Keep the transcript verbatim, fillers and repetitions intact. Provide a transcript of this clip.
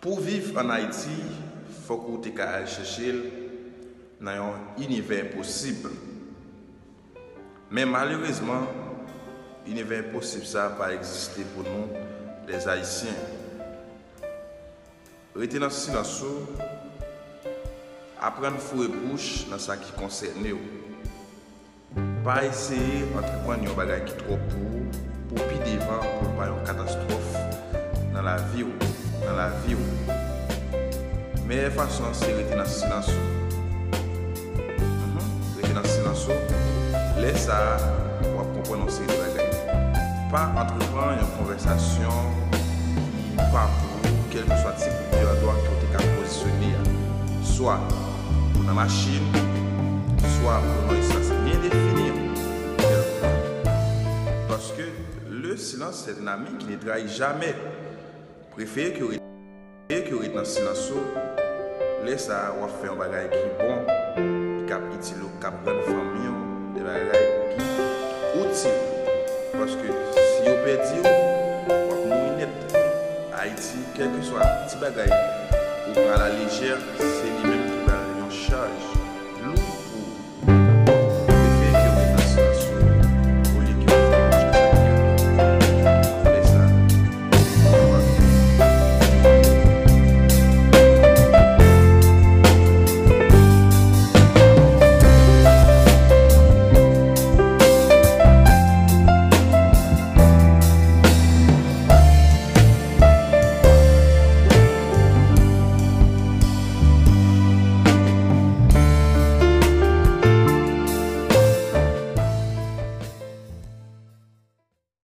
Pou w viv ann Ayiti, fòk ou te ka al chèche l nan yon inivè posib. Men malerezman, inivè posib sa a pa egziste pou nou, lèzayisyen. Rete nan silans ou, aprann foure bouch nan sa ki konsène w. Pa eseye antreprann yon bagay ki twò pou ou, pou pi devan, pou l pa yon katastwòf nan lavi w, nan lavi w. Meyè fason an se rete nan silans ou. Mhm. Rete nan silans ou. Lè sa a, w ap konprann yon seri de bagay. Pa antreprann yon konvèsasyon ki pa pou ou, kèlkeswa tip de andwa ke w te ka pozisyone a. Swa ou nan machin, swa ou nan espas byen defini. Paske le silence est un ami qui ne trahit jamais. Prefere ke w rete, prefere ke w rete nan silans ou. Lè sa a, w ap fè yon bagay ki bon, ki ap itil ou, k ap rann fanmi w, de bagay ki itil. Paske si yo pèdi w, w ap mouri nèt. Ayiti, kèlkeswa ti bagay ou pran a la lejè, se li menm